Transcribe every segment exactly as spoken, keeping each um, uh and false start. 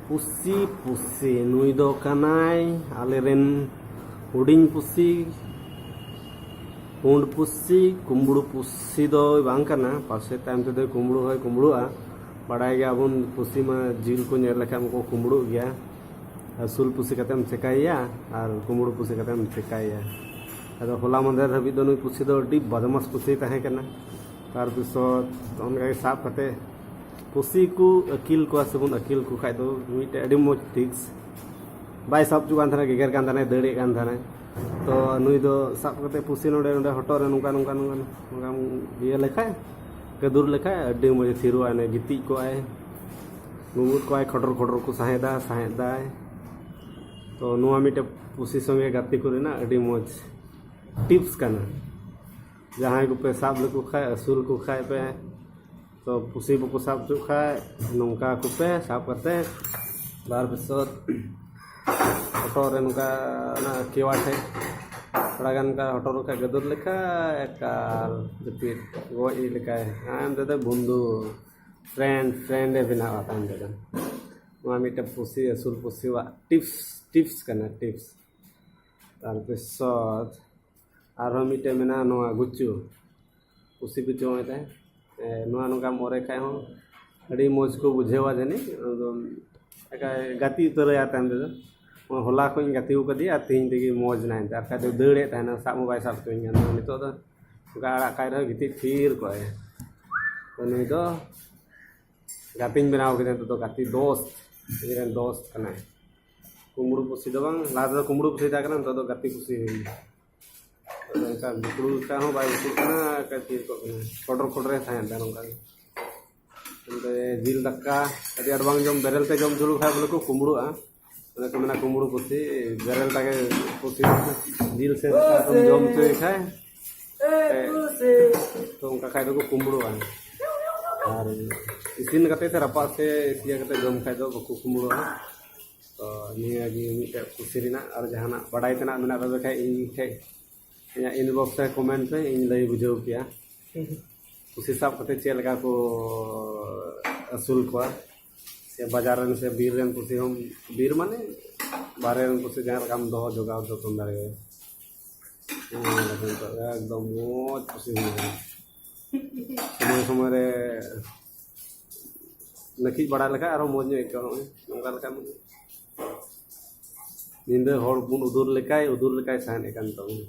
ᱯᱩᱥᱤ, ᱯᱩᱥᱤ, ᱱᱩᱭ ᱫᱚ ᱠᱟᱱᱟᱭ ᱟᱞᱮᱨᱮᱱ ᱦᱩᱰᱤᱧ ᱯᱩᱥᱤ, ᱯᱩᱸᱰ ᱯᱩᱥᱤ, ᱠᱩᱢᱵᱽᱲᱩ ᱯᱩᱥᱤ ᱫᱚᱭ ᱵᱟᱝ ᱠᱟᱱᱟ, ᱯᱟᱥᱮ ᱛᱟᱭᱚᱢ ᱛᱮᱫᱚᱭ ᱠᱩᱢᱵᱽᱲᱩ ᱦᱚᱸᱭ ᱠᱩᱢᱵᱽᱲᱩᱜᱼᱟ᱾ ᱵᱟᱲᱟᱭ ᱜᱮᱭᱟᱵᱚᱱ, ᱯᱩᱥᱤ ᱢᱟ ᱡᱤᱞ ᱠᱚ ᱧᱮᱞ ᱞᱮᱠᱷᱟᱱ ᱠᱚ ᱠᱩᱢᱵᱽᱲᱩᱜ ᱜᱮᱭᱟ᱾ ᱟᱹᱥᱩᱞ ᱯᱩᱥᱤ ᱠᱟᱛᱮᱢ ᱪᱮᱠᱟᱭᱮᱭᱟ ᱟᱨ ᱠᱩᱢᱵᱽᱲᱩ ᱯᱩᱥᱤ ᱠᱟᱛᱮᱢ ᱪᱮᱠᱟᱭᱮᱭᱟ? ᱟᱫᱚ ᱦᱚᱞᱟ ᱢᱟᱫᱷᱮᱨ ᱦᱟᱹᱵᱤᱡ ᱫᱚ ᱱᱩᱭ ᱯᱩᱥᱤ ᱫᱚ ᱟᱹᱰᱤ ᱵᱟᱫᱢᱟᱥ ᱯᱩᱥᱤ ᱛᱟᱦᱮᱸ ᱠᱟᱱᱟ᱾ ᱛᱟᱨ ᱯᱤᱥᱚᱛ ᱚᱱᱠᱟ ᱜᱮ ᱥᱟᱵ ᱠᱟᱛᱮ ᱯᱩᱥᱤ ᱠᱚ ᱟᱹᱠᱤᱞ ᱠᱚᱣᱟ ᱥᱮᱵᱚᱱ ᱟᱹᱠᱤᱞ ᱠᱚ ᱠᱷᱟᱡ ᱫᱚ ᱢᱤᱫᱴᱮᱡ ᱟᱹᱰᱤ ᱢᱚᱡᱽ ᱴᱨᱤᱠᱥ᱾ ᱵᱟᱭ ᱥᱟᱵ ᱦᱚᱪᱚ ᱠᱟᱱ ᱛᱟᱦᱮᱱᱟ, ᱜᱮᱜᱮᱨ ᱠᱟᱱ ᱛᱟᱦᱮᱱᱟᱭ, ᱫᱟᱹᱲᱮᱫ ᱠᱟᱱ ᱛᱟᱦᱮᱱᱟᱭ᱾ ᱛᱚ ᱱᱩᱭ ᱫᱚ ᱥᱟᱵ ᱠᱟᱛᱮ ᱯᱩᱥᱤ ᱱᱚᱰᱮ ᱱᱚᱰᱮ ᱦᱚᱴᱚᱜ ᱨᱮ ᱱᱚᱝᱠᱟ ᱱᱚᱝᱠᱟ ᱱᱚᱝᱠᱟ ᱱᱚᱝᱠᱟᱢ ᱤᱭᱟᱹ ᱞᱮᱠᱷᱟᱡ, ᱜᱟᱹᱫᱩᱨ ᱞᱮᱠᱷᱟᱡ ᱟᱹᱰᱤ ᱢᱚᱡᱽ ᱛᱷᱤᱨᱚᱜᱼᱟᱭ, ᱜᱤᱛᱤᱡ ᱠᱚᱜᱼᱟᱭ, ᱜᱩᱸᱜᱩᱫ ᱠᱚᱜᱼᱟᱭ, ᱠᱷᱚᱴᱚᱨ ᱠᱷᱚᱴᱚᱨ ᱠᱚ ᱥᱟᱦᱮᱸᱫᱟ, ᱥᱟᱦᱮᱸᱫ ᱫᱟᱭ᱾ ᱛᱚ ᱱᱚᱣᱟ ᱢᱤᱫᱴᱮᱡ ᱯᱩᱥᱤ ᱥᱚᱸᱜᱮ ᱜᱟᱛᱮ ᱠᱚ ᱨᱮᱱᱟᱜ ᱟᱹᱰᱤ ᱢᱚᱡᱽ ᱴᱤᱯᱥ ᱠᱟᱱᱟ᱾ ᱡᱟᱦᱟᱸᱭ ᱠᱚᱯᱮ ᱥᱟᱵ ᱞᱮᱠᱚ ᱠᱷᱟᱡ, ᱟᱹᱥᱩᱞ ᱠᱚ ᱠᱷᱟᱡ ᱯᱮ, ᱛᱚ ᱯᱩᱥᱤ ᱵᱟᱠᱚ ᱥᱟᱵ ᱦᱚᱪᱚᱜ ᱠᱷᱟᱡ ᱱᱚᱝᱠᱟ ᱠᱚᱯᱮ ᱥᱟᱵ ᱠᱟᱛᱮ ᱵᱟᱨ ᱯᱮ ᱥᱚ ᱦᱚᱴᱚᱜ ᱨᱮ ᱱᱚᱝᱠᱟ ᱚᱱᱟ ᱠᱮᱣᱟ ᱴᱷᱮᱡ ᱛᱷᱚᱲᱟ ᱜᱟᱱ ᱚᱱᱠᱟ ᱦᱚᱴᱚᱜ ᱨᱮ ᱠᱷᱟᱡ ᱜᱟᱹᱫᱩᱨ ᱞᱮᱠᱷᱟᱡ ᱮᱠᱟᱞ ᱡᱟᱹᱯᱤᱫ ᱜᱚᱡ ᱤᱫᱤ ᱞᱮᱠᱟᱭ᱾ ᱟᱢ ᱛᱮᱫᱚ ᱵᱚᱱᱫᱷᱩ, ᱯᱷᱨᱮᱱᱰ, ᱯᱷᱨᱮᱱᱰ ᱮ ᱵᱮᱱᱟᱣᱟ ᱛᱟᱭᱚᱢ ᱛᱮᱫᱚ᱾ ᱱᱚᱣᱟ ᱢᱤᱫᱴᱮᱱ ᱯᱩᱥᱤ ᱟᱹᱥᱩᱞ ᱯᱩᱥᱤᱣᱟᱜ ᱴᱤᱯᱥ, ᱴᱤᱯᱥ ᱠᱟᱱᱟ, ᱴᱤᱯᱥ᱾ ᱛᱟᱨ ᱯᱤᱥᱚᱛ ᱟᱨᱦᱚᱸ ᱢᱤᱫᱴᱮᱱ ᱢᱮᱱᱟᱜᱼᱟ, ᱱᱚᱣᱟ ᱜᱩᱪᱩ, ᱯᱩᱥᱤ ᱜᱩᱪᱩ ᱢᱮᱛᱟᱭ᱾ ᱮ, ᱱᱚᱣᱟ ᱱᱚᱝᱠᱟᱢ ᱚᱨᱮ ᱠᱷᱟᱡ ᱦᱚᱸ ᱟᱹᱰᱤ ᱢᱚᱡᱽ ᱠᱚ ᱵᱩᱡᱷᱟᱹᱣᱟ ᱡᱟᱹᱱᱤᱡ᱾ ᱟᱫᱚ ᱮᱠᱟᱭ ᱜᱟᱛᱮ ᱩᱛᱟᱹᱨᱟᱭᱟ ᱛᱟᱭᱚᱢ ᱛᱮᱫᱚ᱾ ᱦᱚᱞᱟ ᱠᱷᱚᱡ ᱤᱧ ᱜᱟᱛᱮ ᱟᱠᱟᱫᱮᱭᱟ ᱟᱨ ᱛᱮᱦᱮᱧ ᱛᱮᱜᱮ ᱢᱚᱡᱽ ᱮᱱᱟᱭ ᱮᱱᱛᱮ᱾ ᱟᱨ ᱠᱷᱟᱡ ᱫᱚ ᱫᱟᱹᱲᱮᱫ ᱛᱟᱦᱮᱱᱟ, ᱥᱟᱵ ᱦᱚᱸ ᱵᱟᱭ ᱥᱟᱵ ᱦᱚᱪᱚᱧ ᱠᱟᱱ ᱛᱟᱦᱮᱱᱟ᱾ ᱱᱤᱛᱚᱜ ᱫᱚ ᱚᱱᱠᱟ ᱟᱲᱟᱜ ᱠᱟᱭ ᱨᱮᱦᱚᱸ ᱜᱤᱛᱤᱡ ᱛᱷᱤᱨ ᱠᱚᱜᱼᱟᱭ᱾ ᱛᱚ ᱱᱩᱭ ᱫᱚ ᱜᱟᱛᱮᱧ ᱵᱮᱱᱟᱣ ᱠᱮᱫᱮᱭᱟ, ᱱᱤᱛᱚᱜ ᱫᱚ ᱜᱟᱛᱮ ᱫᱳᱥᱛ, ᱤᱧᱨᱮᱱ ᱫᱳᱥᱛ ᱠᱟᱱᱟᱭ᱾ ᱠᱩᱢᱵᱽᱲᱩ ᱯᱩᱥᱤ ᱫᱚ ᱵᱟᱝ, ᱞᱟᱦᱟ ᱛᱮᱫᱚ ᱠᱩᱢᱵᱽᱲᱩ ᱯᱩᱥᱤ ᱛᱟᱦᱮᱸ ᱠᱟᱱᱟ, ᱱᱤᱛᱚᱜ ᱫᱚ ᱜᱟᱛᱮ ᱯᱩᱥᱤ ᱦᱩᱭ ᱮᱱᱟ᱾ ᱟᱫᱚ ᱚᱱᱠᱟ ᱵᱩᱠᱲᱩ ᱞᱮᱠᱟ ᱦᱚᱸ ᱵᱟᱭ ᱵᱩᱠᱲᱩᱜ ᱠᱟᱱᱟ, ᱚᱱᱠᱟ ᱛᱷᱤᱨ ᱠᱚᱜ ᱠᱟᱱᱟ, ᱠᱚᱰᱨᱚ ᱠᱚᱰᱨᱚᱭ ᱛᱟᱦᱮᱸᱱ ᱛᱟᱦᱮᱸᱱ ᱚᱱᱠᱟ ᱜᱮ᱾ ᱚᱱᱛᱮ ᱡᱤᱞ ᱫᱟᱠᱟ ᱟᱹᱰᱤ ᱟᱸᱴ ᱵᱟᱝ ᱡᱚᱢ, ᱵᱮᱨᱮᱞ ᱛᱮ ᱡᱚᱢ ᱦᱚᱪᱚ ᱞᱮᱠᱚ ᱠᱷᱟᱡ ᱵᱚᱞᱮ ᱠᱚ ᱠᱩᱢᱵᱽᱲᱩᱜᱼᱟ᱾ ᱚᱱᱮ ᱠᱚ ᱢᱮᱱᱟ ᱠᱩᱢᱵᱽᱲᱩ ᱯᱩᱥᱤ, ᱵᱮᱨᱮᱞ ᱫᱟᱠᱟ ᱯᱩᱥᱤ ᱡᱤᱞ ᱥᱮ ᱫᱟᱠᱟ ᱠᱚᱢ ᱡᱚᱢ ᱦᱚᱪᱚᱭᱮ ᱠᱷᱟᱡ, ᱛᱚ ᱚᱱᱠᱟ ᱠᱷᱟᱡ ᱫᱚᱠᱚ ᱠᱩᱢᱵᱽᱲᱩᱜᱼᱟ᱾ ᱟᱨ ᱤᱥᱤᱱ ᱠᱟᱛᱮ ᱥᱮ ᱨᱟᱯᱟᱜ ᱥᱮ ᱤᱥᱤᱱ ᱠᱟᱛᱮ ᱡᱚᱢ ᱠᱷᱟᱡ ᱫᱚ ᱵᱟᱠᱚ ᱠᱩᱢᱵᱽᱲᱩᱜᱼᱟ᱾ ᱛᱚ ᱱᱤᱭᱟᱹ ᱜᱮ ᱢᱤᱫᱴᱮᱡ ᱠᱩᱥᱤ ᱨᱮᱱᱟᱜ᱾ ᱟᱨ ᱡᱟᱦᱟᱱᱟᱜ ᱵᱟᱰᱟᱭ ᱛᱮᱱᱟᱜ ᱢᱮᱱᱟᱜ ᱛᱟᱯᱮ ᱠᱷᱟᱡ ᱤᱧ ᱴᱷᱮᱡ, ᱤᱧᱟᱹᱜ inbox ᱨᱮ comment ᱯᱮ, ᱤᱧ ᱞᱟᱹᱭ ᱵᱩᱡᱷᱟᱹᱣ ᱯᱮᱭᱟ᱾ ᱯᱩᱥᱤ ᱥᱟᱵ ᱠᱟᱛᱮ ᱪᱮᱫ ᱞᱮᱠᱟ ᱠᱚ ᱟᱹᱥᱩᱞ ᱠᱚᱣᱟ, ᱥᱮ ᱵᱟᱡᱟᱨ ᱨᱮᱱ ᱥᱮ ᱵᱤᱨ ᱨᱮᱱ ᱯᱩᱥᱤ ᱦᱚᱸ, ᱵᱤᱨ ᱢᱟᱱᱮ ᱵᱟᱦᱨᱮ ᱨᱮᱱ ᱯᱩᱥᱤ ᱡᱟᱦᱟᱸ ᱞᱮᱠᱟᱢ ᱫᱚᱦᱚ ᱡᱚᱜᱟᱣ ᱡᱚᱛᱚᱱ ᱫᱟᱲᱮᱭᱟᱭᱟ᱾ ᱦᱮᱸ, ᱱᱤᱛᱚᱜ ᱮᱠᱫᱚᱢ ᱢᱚᱡᱽ ᱯᱩᱥᱤ ᱦᱩᱭ ᱟᱠᱟᱱᱟ᱾ ᱥᱚᱢᱚᱭ ᱥᱚᱢᱚᱭ ᱨᱮ ᱱᱟᱹᱠᱤᱡ ᱵᱟᱲᱟ ᱞᱮᱠᱷᱟᱡ ᱟᱨᱚ ᱢᱚᱡᱽ ᱧᱚᱜ ᱟᱹᱭᱠᱟᱹᱜᱼᱟ᱾ ᱱᱚᱜᱼᱚᱭ ᱱᱚᱝᱠᱟ ᱞᱮᱠᱷᱟᱡ ᱢᱟᱱᱮ ᱧᱤᱫᱟᱹ ᱦᱚᱲ ᱵᱚᱱ ᱩᱫᱩᱨ ᱞᱮᱠᱟᱭ, ᱩᱫᱩᱨ ᱞᱮᱠᱟᱭ ᱥᱟᱦᱮᱫ ᱮ ᱠᱟᱱ ᱛᱟᱵᱚᱱᱟ᱾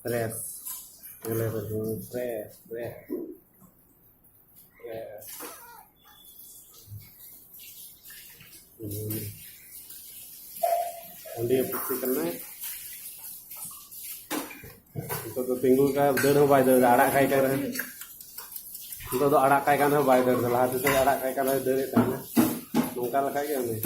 ᱯᱷᱨᱮᱥ᱾ ᱧᱮᱞᱮ ᱯᱮ, ᱯᱷᱨᱮᱥ, ᱯᱷᱨᱮᱥ᱾ ᱦᱟᱺᱰᱤ ᱯᱩᱥᱤ ᱠᱟᱱᱟᱭ᱾ ᱱᱤᱛᱚᱜ ᱫᱚ ᱛᱤᱸᱜᱩ ᱠᱟᱭ, ᱫᱟᱹᱲ ᱦᱚᱸ ᱵᱟᱭ ᱫᱟᱹᱲ ᱮᱫᱟ, ᱟᱲᱟᱜ ᱠᱟᱭ ᱠᱟᱱ ᱨᱮᱦᱚᱸ᱾ ᱱᱤᱛᱚᱜ ᱫᱚ ᱟᱲᱟᱜ ᱠᱟᱭ ᱠᱟᱱ ᱨᱮᱦᱚᱸ ᱵᱟᱭ ᱫᱟᱹᱲ ᱮᱫᱟ, ᱞᱟᱦᱟ ᱛᱮᱫᱚ ᱟᱲᱟᱜ ᱠᱟᱭ ᱠᱟᱱ ᱨᱮᱦᱚᱸ ᱫᱟᱹᱲᱮᱫ ᱛᱟᱦᱮᱱᱟ᱾ ᱱᱚᱝᱠᱟ ᱞᱮᱠᱷᱟᱡ ᱜᱮ ᱩᱱᱤ